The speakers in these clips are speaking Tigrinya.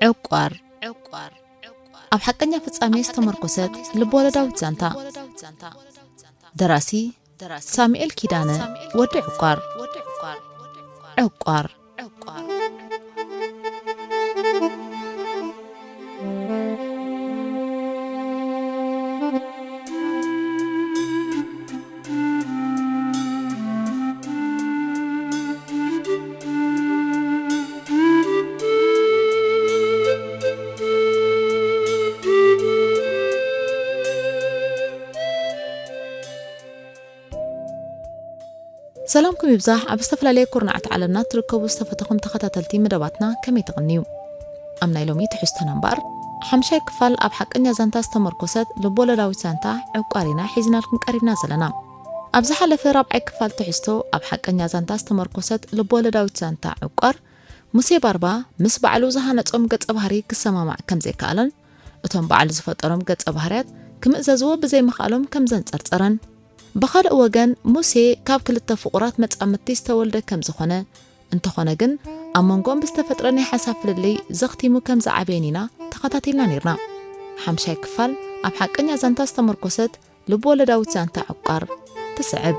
ዕቋር። ኣብ ሓቀኛ ፍጻሜ ዝተመርኮሰት ልብወለዳዊት ዛንታ። ደራሲ ሳሙኤል ኪዳነ፣ ወዲ ዕቋር። ዕቋር። ሰላምኩም ይብዛሕ። ኣብ ዝተፈላለየ ኩርናዓት ዓለምና እትርከቡ ዝተፈተኹም ተኸታተልቲ መደባትና፣ ከመይ ትቕንዩ? ኣብ ናይ ሎሚ ትሕዝቶና እምበኣር፣ ሓምሻይ ክፋል ኣብ ሓቀኛ ዛንታ ዝተመርኮሰት ልብወለዳዊት ዛንታ ዕቋር ኢና ሒዝናልኩም ቀሪብና ዘለና። ኣብ ዝሓለፈ ራብዓይ ክፋል ትሕዝቶ፣ ኣብ ሓቀኛ ዛንታ ዝተመርኮሰት ልብወለዳዊት ዛንታ ዕቋር፣ ሙሴ ባርባ ምስ ባዕሉ ዝሃነጾም ገጸ ባህሪ ክሰማማዕ ከም ዘይከኣለን፣ እቶም ባዕሉ ዝፈጠሮም ገጸ ባህርያት ክምእዘዝዎ ብዘይምኽኣሎም ከም ዘንጸርጸረን፣ ብኻልእ ወገን፣ ሙሴ ካብ ክልተ ፍቑራት መጻምድቲ ዝተወልደ ከም ዝኾነ፣ እንተኾነ ግን፣ ኣብ መንጎኦም ብዝተፈጥረ ናይ ሓሳብ ፍልልይ ዘኽቲሙ ከም ዝዓበየን ኢና ተኸታቲልና ነይርና። ሓምሻይ ክፋል ኣብ ሓቀኛ ዛንታ ዝተመርኮሰት ልብ-ወለዳዊት ዛንታ ዕቋር ትስዕብ።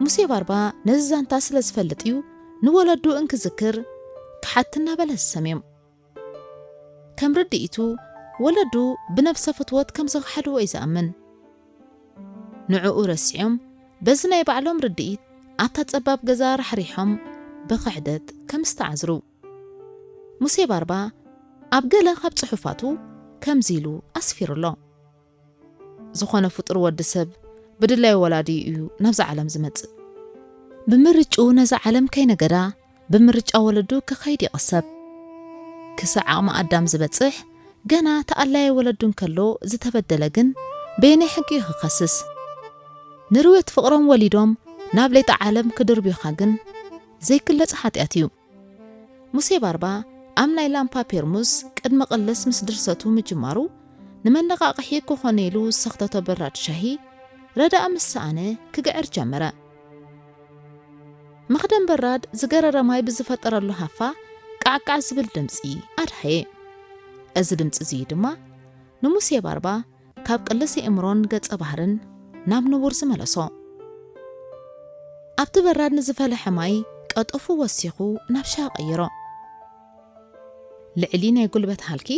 ሙሴ ባርባ ነዚ ዛንታ ስለ ዝፈልጥ እዩ ንወለዱ እንክዝክር ክሓት እናበለ ዝሰምዮም። ከም ርድኢቱ፣ ወለዱ ብነብሰ ፍትወት ከም ዝኸሓድዎ እዩ ዝኣምን። ንዕኡ ረሲዖም፣ በዚ ናይ ባዕሎም ርድኢት ኣብታ ጸባብ ገዛ ራሕሪሖም ብኽሕደት ከም ዝተዓዝሩ። ሙሴ ባርባ ኣብ ገለ ካብ ጽሑፋቱ ከምዚ ኢሉ ኣስፊሩ ኣሎ። ዝኾነ ፍጡር ወዲ ሰብ ብድላይ ወላዲኡ እዩ ናብዛ ዓለም ዝመጽእ። ብምርጭኡ ነዛ ዓለም ከይነገዳ፣ ብምርጫ ወለዱ ክኸይድ ይቕሰብ። ክሳዕ ዓቕሚ ኣዳም ዝበጽሕ፣ ገና ተኣላየ ወለዱ እንከሎ ዝተበደለ ግን በየናይ ሕጊ እዩ ክኸስስ? ንርዌት ፍቕሮም ወሊዶም ናብ ሌጣ ዓለም ክድርብዩኻ ግን ዘይግለጽ ሓጢኣት እዩ። ሙሴ ባርባ ኣብ ናይ ላምፓ ፔርሙዝ ቅድመ ቅልስ ምስ ድርሰቱ ምጅማሩ፣ ንመነቓቕሒ ክኾነ ኢሉ ዝሰኽተቶ በራድ ሻሂ ረዳእ ምስ ሰኣነ ክግዕር ጀመረ። መኽደን በራድ ዝገረረ ማይ ብዝፈጠረሉ ሃፋ ቃዕቃዕ ዝብል ድምጺ ኣድሃየ። እዚ ድምጺ እዚ ድማ ንሙሴ ባርባ ካብ ቅልስ ኣእምሮን ገጸ ባህርን ናብ ንቡር ዝመለሶ። ኣብቲ በራድ ንዝፈለሐ ማይ ቀጠፉ ወሲኹ ናብ ሻሂ ቀይሮ። ልዕሊ ናይ ጉልበት ሃልኪ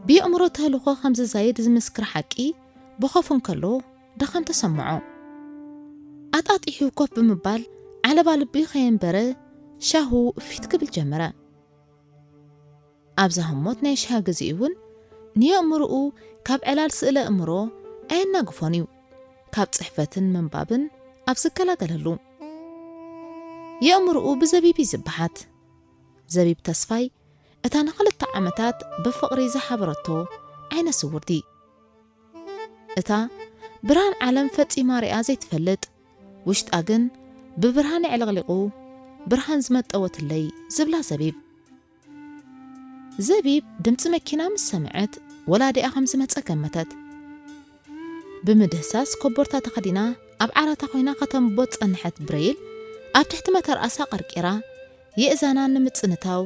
ብየእምሮ ተህልኾ ከም ዝዛየድ ዝምስክር ሓቂ ብኸፉ እንከሎ ድኻም ተሰምዖ። ኣጣጢሑ ኮፍ ብምባል ዓለባ ልቢ ከየንበረ ሻሁ ፊት ክብል ጀመረ። ኣብዛ ህሞት ናይ ሻሂ ግዜ እውን ንየእምሮኡ ካብ ዕላል ስእለ ኣእምሮ ኣየናግፎን እዩ። ካብ ጽሕፈትን ምንባብን ኣብ ዝገላገለሉ። የእምሮኡ ብዘቢብ እዩ ዝበሓት። ዘቢብ ተስፋይ እታ ንኽልተ ዓመታት ብፍቕሪ ዝሓበረቶ ዓይነ ስውርቲ። እታ ብርሃን ዓለም ፈጺማ ሪኣ ዘይትፈልጥ፣ ውሽጣ ግን ብብርሃን የዕለቕሊቑ፣ ብርሃን ዝመጠወትለይ ዝብላ ዘቢብ። ዘቢብ ድምጺ መኪና ምስ ሰምዐት፣ ወላዲኣ ከም ዝመጸ ገመተት። ብምድህሳስ ኮቦርታ ተኸዲና ኣብ ዓራታ ኮይና ከተንብቦ ዝጸንሐት ብሬይል ኣብ ትሕቲ መተርኣሳ ቀርቂራ የእዛና ንምጽንታው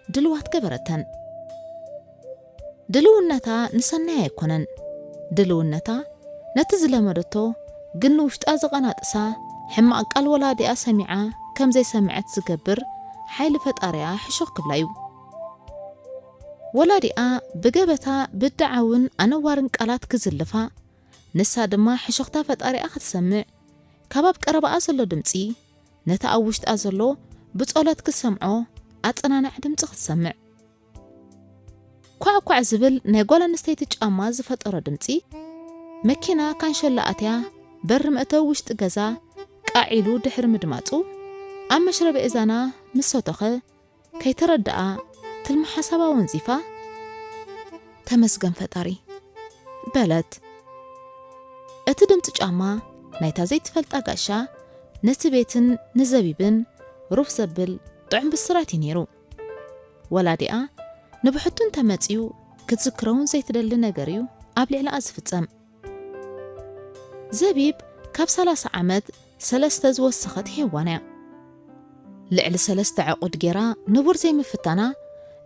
ድልዋት ገበረተን። ድልውነታ ንሰናይ ኣይኮነን። ድልውነታ ነቲ ዝለመደቶ ግን ንውሽጣ ዝቐናጥሳ ሕማቕ ቃል ወላዲኣ ሰሚዓ ከም ዘይሰምዐት ዝገብር ሓይሊ ፈጣሪኣ ሕሹኽ ክብላ እዩ። ወላዲኣ ብገበታ ብድዓውን ኣነዋርን ቃላት ክዝልፋ፣ ንሳ ድማ ሕሹኽታ ፈጣሪኣ ክትሰምዕ፣ ካብ ኣብ ቀረባኣ ዘሎ ድምጺ፣ ነቲ ኣብ ውሽጣ ዘሎ ብጸሎት ክሰምዖ ኣጸናናዒ ድምጺ ክትሰምዕ። ኳዕኳዕ ዝብል ናይ ጓል ኣንስተይቲ ጫማ ዝፈጠሮ ድምጺ፣ መኪና ካንሸሎ ኣትያ በሪ መእተዊ ውሽጢ ገዛ ቃዕ ኢሉ ድሕሪ ምድማጹ፣ ኣብ መሽረብ እዛና ምስ ሰቶኸ፣ ከይተረድኣ ትልሚ ሓሳባ ወንዚፋ፣ "ተመስገን ፈጣሪ" በለት። እቲ ድምጺ ጫማ ናይታ ዘይትፈልጣ ጋሻ ነቲ ቤትን ንዘቢብን ሩፍ ዘብል ጥዑም ብስራት እዩ ነይሩ። ወላዲኣ ንብሕቱ እንተመጺኡ ክትዝክረውን ዘይትደሊ ነገር እዩ ኣብ ልዕሊኣ ዝፍጸም። ዘቢብ ካብ ሰላሳ ዓመት ሰለስተ ዝወሰኸት ሄዋን እያ። ልዕሊ ሰለስተ ዕቑድ ጌራ ንቡር ዘይምፍታና፣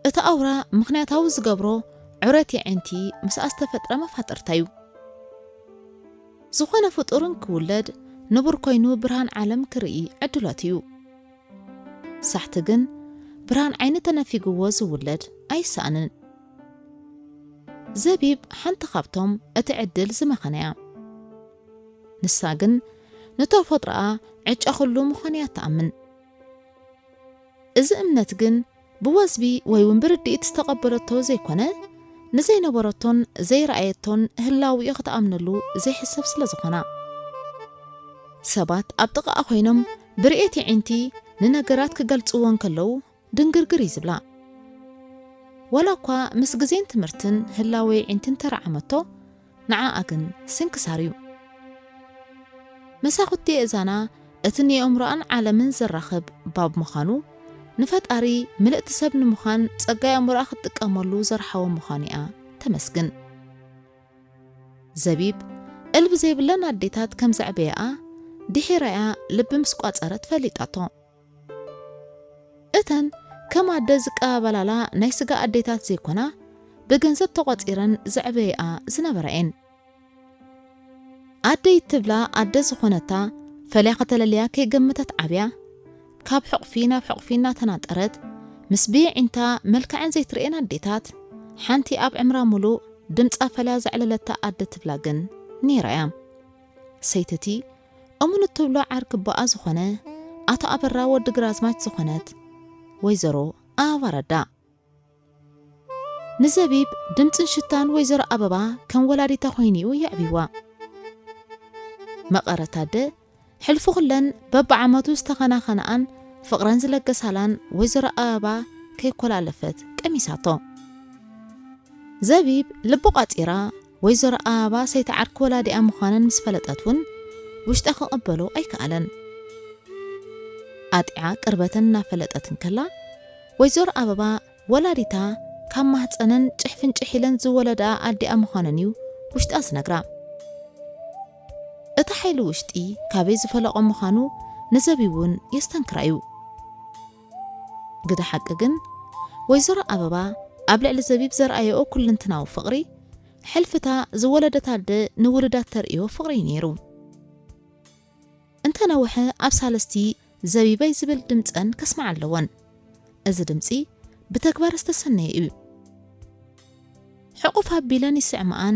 እቲ ኣውራ ምኽንያታዊ ዝገብሮ ዕረት የዒንቲ ምስኣ ዝተፈጥረ መፋጥርታ እዩ። ዝኾነ ፍጡር እንክውለድ ንቡር ኮይኑ ብርሃን ዓለም ክርኢ ዕድሎት እዩ። ሳሕቲ ግን ብርሃን ዓይኒ ተነፊግዎ ዝውለድ ኣይሰኣንን። ዘቢብ ሓንቲ ካብቶም እቲ ዕድል ዝመኸነያ። ንሳ ግን ንተፈጥሮኣ ዕጫ ኩሉ ምዃን እያ ትኣምን። እዚ እምነት ግን ብወዝቢ ወይ እውን ብርድኢት ዝተቐበለቶ ዘይኮነ፣ ንዘይነበረቶን ዘይረኣየቶን ህላዊኡ ክትኣምነሉ ዘይሕሰብ ስለ ዝኾና። ሰባት ኣብ ጥቓኣ ኮይኖም ብርኤት የዒንቲ ንነገራት ክገልጽዎ እንከለዉ ድንግርግር እዩ ዝብላ። ዋላ እኳ ምስ ግዜን ትምህርትን ህላወ የዒንቲ እንተረዓመቶ፣ ንዓኣ ግን ስንክሳር እዩ። መሳኹቲ የእዛና እቲ ንየእምሮኣን ዓለምን ዘራኽብ ባብ ምዃኑ፣ ንፈጣሪ ምልእቲ ሰብ ንምዃን ጸጋ የእምሮኣ ክትጥቀመሉ ዘርሓዎ ምዃኑ እያ ተመስግን። ዘቢብ እልቢ ዘይብለን ኣዴታት ከም ዘዕበያኣ ድሒራ እያ ልቢ ምስ ቋጸረት ፈሊጣቶ። እተን ከም ኣደ ዝቀባበላላ ናይ ስጋ ኣዴታት ዘይኮና፣ ብገንዘብ ተቖጺረን ዘዕበያኣ ዝነበራ እየን። ኣደይ እትብላ ኣደ ዝኾነታ ፈልያ ከተለልያ ከይገመተት ዓብያ፣ ካብ ሕቑፊ ናብ ሕቑፊ እናተናጠረት፣ ምስ ብየዒንታ መልክዐን ዘይትርእየን ኣዴታት፣ ሓንቲ ኣብ ዕምራ ሙሉእ ድምጻ ፈልያ ዘዕለለታ ኣደ ትብላ ግን ነይራ እያ። ሰይትቲ እሙን እትብሎ ዓርኪ ኣቦኣ ዝኾነ ኣቶ ኣበራ ወዲ ግራዝማች ዝኾነት ወይዘሮ ኣበባ ረዳ። ንዘቢብ ድምጽን ሽታን ወይዘሮ ኣበባ ከም ወላዲታ ኮይኑ እዩ የዕብይዋ። መቐረት ኣደ ሕልፊ ኩለን በብዓመቱ ዝተኸናኸናኣን ፍቕረን ዝለገሳላን ወይዘሮ ኣበባ ከይኮላለፈት ቀሚሳቶ። ዘቢብ ልቢ ቋጺራ ወይዘሮ ኣበባ ሰይቲ ዓርኪ ወላዲኣ ምዃነን ምስ ፈለጠት እውን ውሽጣ ክቕበሎ ኣይከኣለን። ኣጢዓ ቅርበተን እናፈለጠት እንከላ፣ ወይዘሮ ኣበባ ወላዲታ ካብ ማህፀነን ጭሕ ፍንጭሕ ኢለን ዝወለዳ ኣዲኣ ምዃነን እዩ ውሽጣ ዝነግራ። እቲ ሓይሊ ውሽጢ ካበይ ዝፈለቐ ምዃኑ ንዘቢብ እውን የስተንክራ እዩ። ግደ ሓቂ ግን፣ ወይዘሮ ኣበባ ኣብ ልዕሊ ዘቢብ ዘርኣየኦ ኩልንትናዊ ፍቕሪ፣ ሕልፍታ ዝወለደት ኣደ ንውሉዳት ተርእዮ ፍቕሪ እዩ ነይሩ። እንተነውሐ ኣብ ሳልስቲ ዘቢበይ ዝብል ድምፀን ከስምዓ ኣለወን። እዚ ድምፂ ብተግባር ዝተሰነየ እዩ። ሕቑፍ ኣቢለን ይስዕምኣን፣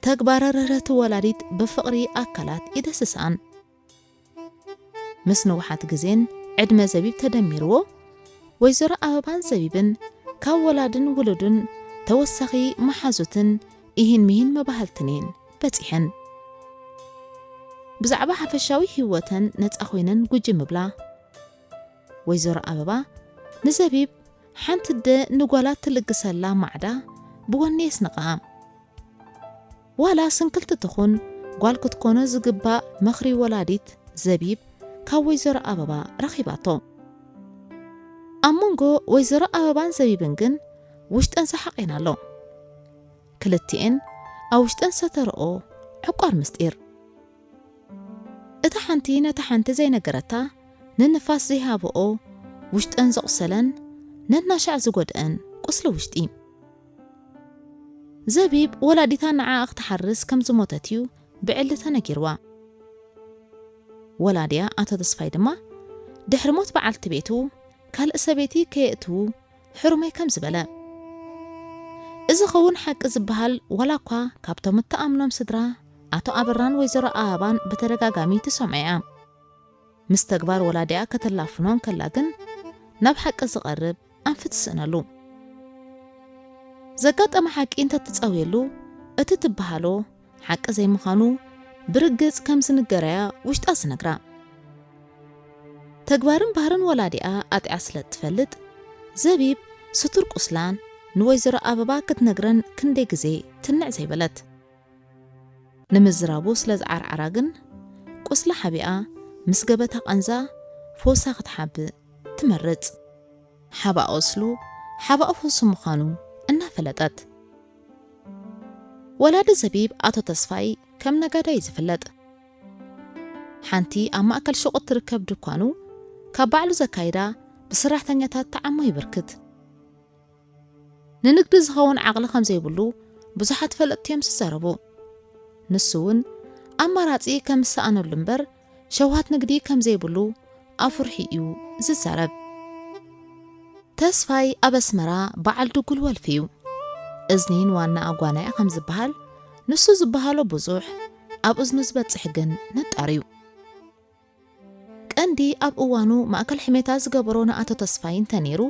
ተግባረ ርህርህቲ ወላዲት ብፍቕሪ ኣካላት ይደስስኣን። ምስ ንውሓት ግዜን ዕድመ ዘቢብ ተደሚርዎ፣ ወይዘሮ ኣበባን ዘቢብን ካብ ወላድን ውሉድን ተወሳኺ መሓዙትን ኢሂን ሚሂን መባህልትን እየን በጺሐን። ብዛዕባ ሓፈሻዊ ህይወተን ነጻ ኮይነን ጉጂ ምብላ፣ ወይዘሮ ኣበባ ንዘቢብ ሓንቲ ኣደ ንጓላ ትልግሰላ ማዕዳ ብወኔ የስንቓ። ዋላ ስንክልቲ ትኹን፣ ጓል ክትኮኖ ዝግባእ ምኽሪ ወላዲት ዘቢብ ካብ ወይዘሮ ኣበባ ረኺባቶ። ኣብ መንጎ ወይዘሮ ኣበባን ዘቢብን ግን ውሽጠን ሰሓቕ ኣሎ። ክልቲኤን ኣብ ውሽጠን ዝተረኦ ዕቋር ምስጢር። እታ ሓንቲ ነታ ሓንቲ ዘይነገረታ፣ ንንፋስ ዘይሃበኦ፣ ውሽጠን ዘቑሰለን ነናሻዕ ዝጎድአን ቁስሊ ውሽጢ። ዘቢብ ወላዲታ ንዓኣ ክትሓርስ ከም ዝሞተት እዩ ብዕሊ ተነጊርዋ። ወላዲኣ ኣቶ ተስፋይ ድማ ድሕሪ ሞት በዓልቲ ቤቱ ካልእ ሰበይቲ ከየእትዉ ሕሩመይ ከም ዝበለ። እዚ ኸውን ሓቂ ዝበሃል ዋላ እኳ ካብቶም እተኣምኖም ስድራ ኣቶ ኣበራን ወይዘሮ ኣበባን ብተደጋጋሚ ትሰምዖ እያ። ምስ ተግባር ወላዲኣ ከተላፍኖ እንከላ ግን ናብ ሓቂ ዝቐርብ ኣንፊ ትስእነሉ። ዘጋጠመ ሓቂ እንተትጸውየሉ እቲ ትበሃሎ ሓቂ ዘይምዃኑ ብርግጽ ከም ዝንገረያ ውሽጣ ዝነግራ። ተግባርን ባህርን ወላዲኣ ኣጥዕያ ስለ እትፈልጥ፣ ዘቢብ ስቱር ቁስላን ንወይዘሮ ኣበባ ክትነግረን ክንደይ ግዜ ትንዕ ዘይበለት። ንምዝራቡ ስለ ዝዓርዓራ ግን፣ ቁስላ ሓቢኣ ምስ ገበታ ቃንዛ ፈውሳ ክትሓብእ ትመርጽ። ሓባእ ቁስሉ ሓባእ ፈውሱ ምዃኑ እናፈለጠት። ወላዲ ዘቢብ ኣቶ ተስፋይ ከም ነጋዳይ እዩ ዝፍለጥ። ሓንቲ ኣብ ማእከል ሹቕ እትርከብ ድኳኑ ካብ ባዕሉ ዘካይዳ ብሰራሕተኛታት ተዓሞ ይብርክት። ንንግዲ ዝኸውን ዓቕሊ ከም ዘይብሉ ብዙሓት ፈለጥቲ እዮም ዝዛረቡ። ንሱ እውን ኣማራጺ ከም ዝሰኣነሉ እምበር ሸውሃት ንግዲ ከም ዘይብሉ ኣፍርሑ እዩ ዝዛረብ። ተስፋይ ኣብ ኣስመራ በዓል ድጉል ወልፊ እዩ። እዝኒን ዋና ኣጓናዒ ከም ዝበሃል፣ ንሱ ዝበሃሎ ብዙሕ፣ ኣብ እዝኑ ዝበጽሕ ግን ነጣር እዩ። ቀንዲ ኣብ እዋኑ ማእከል ሕሜታ ዝገበሮ ንኣቶ ተስፋይ እንተነይሩ፣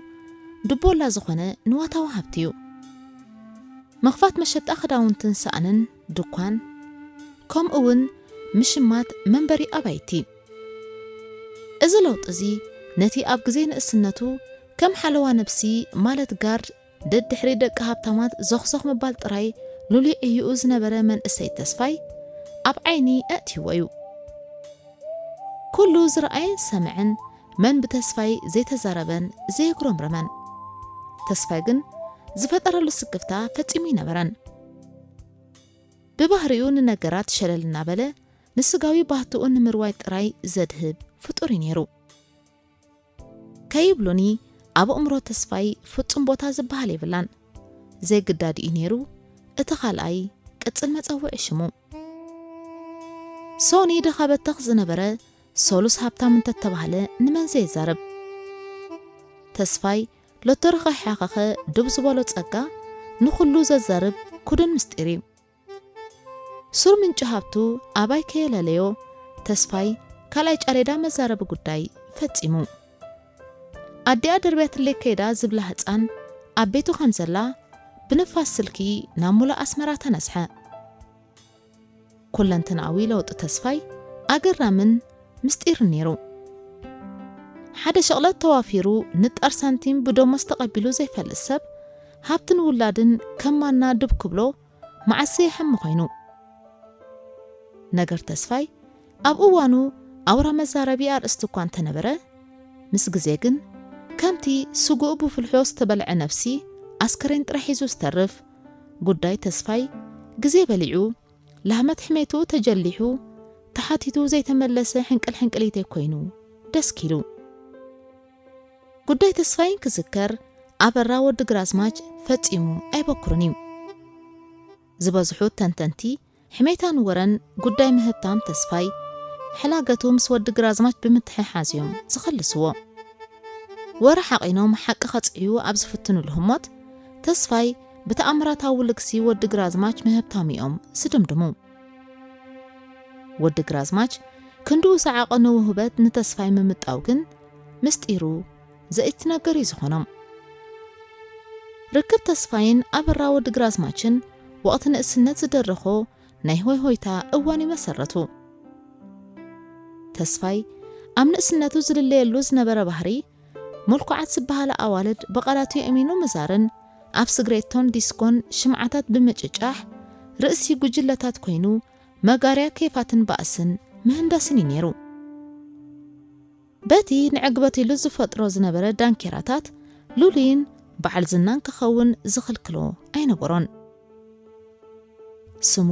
ድቦላ ዝኾነ ንዋታዊ ሃብቲ እዩ። ምኽፋት መሸጣ ክዳውንትን ሳእንን ድኳን፣ ከምኡ እውን ምሽማት መንበሪ ኣባይቲ። እዚ ለውጢ እዚ ነቲ ኣብ ግዜ ንእስነቱ ከም ሓለዋ ነብሲ ማለት ጋርድ ደድሕሪ ደቂ ሃብታማት ዞኽዞኽ ምባል ጥራይ ሉሊ ዕዩኡ ዝነበረ መንእሰይ ተስፋይ ኣብ ዓይኒ ኣእትይዎ እዩ። ኩሉ ዝረኣየን ዝሰምዐን መን ብተስፋይ ዘይተዛረበን ዘየጉረምረመን። ተስፋይ ግን ዝፈጠረሉ ስክፍታ ፈጺሙ ኣይነበረን። ብባህሪኡ ንነገራት ሸለል እናበለ ንስጋዊ ባህትኡ ንምርዋይ ጥራይ ዘድህብ ፍጡር እዩ ነይሩ። ከይብሉኒ ኣብ ኣእምሮ ተስፋይ ፍጹም ቦታ ዝበሃል የብላን። ዘይግዳድ እዩ ነይሩ እቲ ካልኣይ ቅጽል መጸውዒ ሽሙ። ሶኒ ድኻ በተኽ ዝነበረ ሶሉስ ሃብታም እንተተባህለ ንመን ዘየዛርብ? ተስፋይ ሎተሪ ከይሓኸኸ ድብ ዝበሎ ጸጋ ንኹሉ ዘዛርብ ኩዱን ምስጢር እዩ። ሱር ምንጪ ሃብቱ ኣባይ ከየለለዮ ተስፋይ ካልኣይ ጫሌዳ መዛረቢ ጉዳይ ፈጺሙ። ኣዲኣ ደርብያትለይ ከይዳ ዝብላ ህጻን ኣብ ቤቱ ከም ዘላ ብንፋስ ስልኪ ናብ ሙሉእ ኣስመራ ተነስሐ። ኩለንትናዊ ለውጢ ተስፋይ ኣገራምን ምስጢርን ነይሩ። ሓደ ሸቕለት ተዋፊሩ ንጣር ሳንቲም ብደሞዝ ተቐቢሉ ዘይፈልጥ ሰብ፣ ሃብትን ውላድን ከም ማና ድብ ክብሎ መዓስ ዘይሓሚ ኮይኑ። ነገር ተስፋይ ኣብ እዋኑ ኣውራ መዛረቢ ኣርእስቲ እኳ እንተነበረ፣ ምስ ግዜ ግን ከምቲ ስግኡ ብፍልሖ ዝተበልዐ ነብሲ ኣስከሬን ጥራሕ ሒዙ ዝተርፍ፣ ጉዳይ ተስፋይ ግዜ በሊዑ፣ ላህመት ሕሜቱ ተጀሊሑ፣ ተሓቲቱ ዘይተመለሰ ሕንቅል ሕንቅሊተይ ኮይኑ ደስኪሉ። ጉዳይ ተስፋይን ክዝከር ኣበራ ወዲ ግራዝማች ፈጺሙ ኣይበኩርን እዩ። ዝበዝሑ ተንተንቲ ሕሜታን ወረን ጉዳይ ምህብታም ተስፋይ ሕላገቱ ምስ ወዲ ግራዝማች ብምትሕሓዝ እዮም ዝኸልስዎ። ወረ ሓቒኖም ሓቂ ከጽዕዩ ኣብ ዝፍትኑሉ ህሞት፣ ተስፋይ ብተኣምራታዊ ልግሲ ወዲ ግራዝማች ምህብታም እዮም ዝድምድሙ። ወዲ ግራዝማች ክንድኡ ዝዓቐነ ውህበት ንተስፋይ ምምጣው ግን ምስጢሩ ዘእትነገር እዩ ዝኾኖም። ርክብ ተስፋይን ኣበራ ወዲ ግራዝማችን ወቕቲ ንእስነት ዝደረኾ ናይ ሆይ ሆይታ እዋን ይመሰረቱ። ተስፋይ ኣብ ንእስነቱ ዝልለየሉ ዝነበረ ባህሪ፣ ምልኩዓት ዝበሃላ ኣዋልድ ብቓላቱ የእሚኑ ምዛርን ኣብ ስግሬቶን ዲስኮን ሽምዓታት ብምጭጫሕ ርእሲ ጉጅለታት ኮይኑ መጋርያ ኬፋትን ባእስን ምህንዳስን እዩ ነይሩ። በቲ ንዕግበት ኢሉ ዝፈጥሮ ዝነበረ ዳንኬራታት ሉሊን በዓል ዝናን ክኸውን ዝኽልክሎ ኣይነበሮን። ስሙ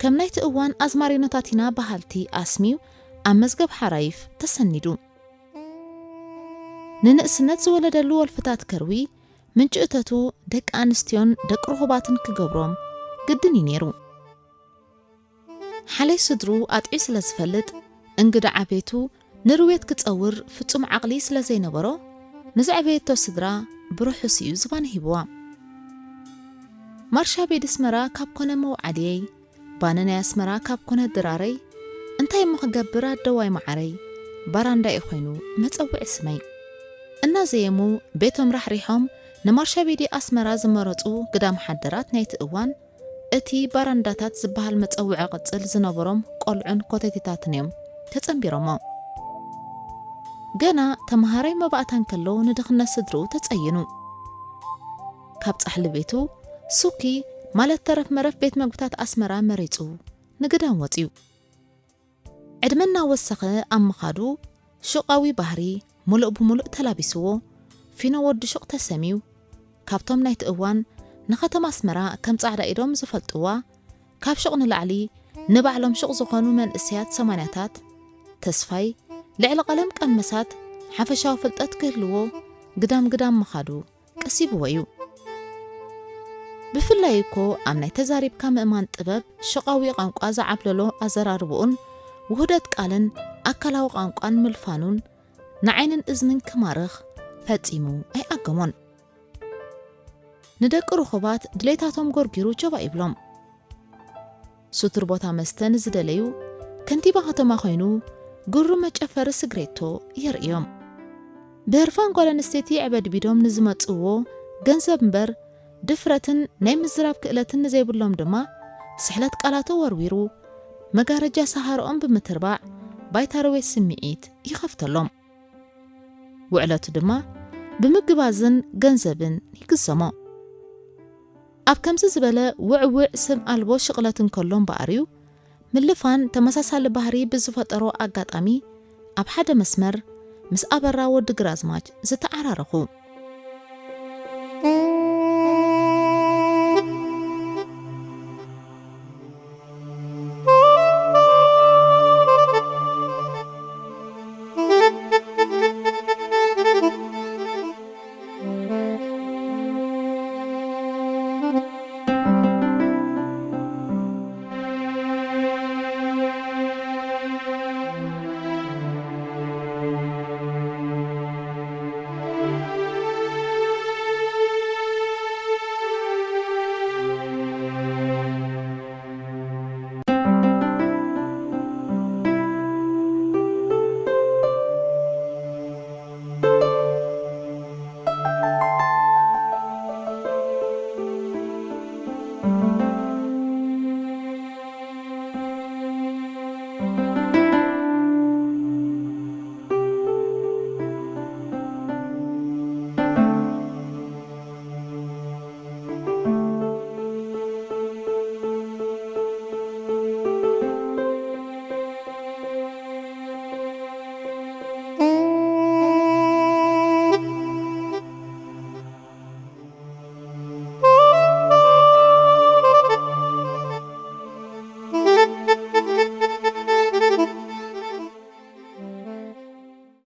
ከም ናይቲ እዋን ኣዝማሪኖታቲና በሃልቲ ኣስሚዩ ኣብ መዝገብ ሓራይፍ ተሰኒዱ። ንንእስነት ዝወለደሉ ወልፍታት ከርዊ ምንጪ እተቱ ደቂ ኣንስትዮን ደቂ ርኹባትን ክገብሮም ግድን እዩ ነይሩ። ሓለይ ስድሩ ኣጥዕዩ ስለ ዝፈልጥ፣ እንግዳ ዓቤቱ ንርዌት ክጸውር ፍጹም ዓቕሊ ስለ ዘይነበሮ፣ ንዘዕበየቶ ስድራ ብርሑስ እዩ ዝባን ሂብዋ። ማርሻ ቤት ኣስመራ ካብ ኮነ መውዓልየይ፣ ባኒ ናይ ኣስመራ ካብ ኮነ ድራረይ፣ እንታይ እሞ ክገብር ኣደዋይ መዓረይ፣ ባራንዳ እዩ ኮይኑ መጸውዒ ስመይ። እናዘየሙ ቤቶም ራሕሪሖም ንማርሻ ቤት ኣስመራ ዝመረጹ ግዳም ሓደራት ናይቲ እዋን፣ እቲ ባራንዳታት ዝበሃል መጸውዒ ቅጽል ዝነበሮም ቆልዑን ኮተቴታትን እዮም ተጸንቢሮሞ። ገና ተመሃራይ መባእታ እንከሎ ንድኽነት ስድርኡ ተጸይኑ። ካብ ጻሕሊ ቤቱ ሱኪ ማለት ተረፍ መረፍ ቤት መግብታት ኣስመራ መሪጹ ንግዳም ወጺኡ። ዕድመ እናወሰኸ ኣብ ምኻዱ ሹቓዊ ባህሪ ሙሉእ ብሙሉእ ተላቢስዎ፣ ፊኖ ወዲ ሹቕ ተሰምዩ፣ ካብቶም ናይቲ እዋን ንኸተማ ኣስመራ ከም ጻዕዳ ኢዶም ዝፈልጥዋ፣ ካብ ሹቕ ንላዕሊ ንባዕሎም ሹቕ ዝኾኑ መንእሰያት ሰማንያታት፣ ተስፋይ ልዕሊ ቀለም ቀመሳት ሓፈሻዊ ፍልጠት ክህልዎ ግዳም ግዳም ምኻዱ ቀሲብዎ እዩ። ብፍላይ እኮ ኣብ ናይ ተዛሪብካ ምእማን ጥበብ ሹቓዊ ቋንቋ ዝዓብለሎ ኣዘራርብኡን ውህደት ቃልን ኣካላዊ ቋንቋን ምልፋኑን ንዓይንን እዝንን ክማርኽ ፈጺሙ ኣይኣገሞን። ንደቂ ርኹባት ድሌታቶም ጎርጊሩ ጀባ ይብሎም። ስቱር ቦታ መስተ ንዝደለዩ ከንቲባ ከተማ ኮይኑ ግሩ መጨፈሪ ስግሬቶ የርእዮም። ብህርፋን ጓል ኣንስተይቲ ዕበድቢዶም ንዝመጽዎ ገንዘብ እምበር ድፍረትን ናይ ምዝራብ ክእለትን ንዘይብሎም ድማ ስሕለት ቃላቱ ወርዊሩ መጋረጃ ሰሃርኦም ብምትርባዕ ባይታ ረዌት ስምዒት ይኸፍተሎም። ውዕለቱ ድማ ብምግባዝን ገንዘብን ይግዘሞ። ኣብ ከምዚ ዝበለ ውዕውዕ ስም ኣልቦ ሽቕለት እንከሎ እምበኣር እዩ ምልፋን ተመሳሳሊ ባህሪ ብዝፈጠሮ ኣጋጣሚ ኣብ ሓደ መስመር ምስ ኣበራ ወዲ ግራዝማች ዝተዓራረኹ።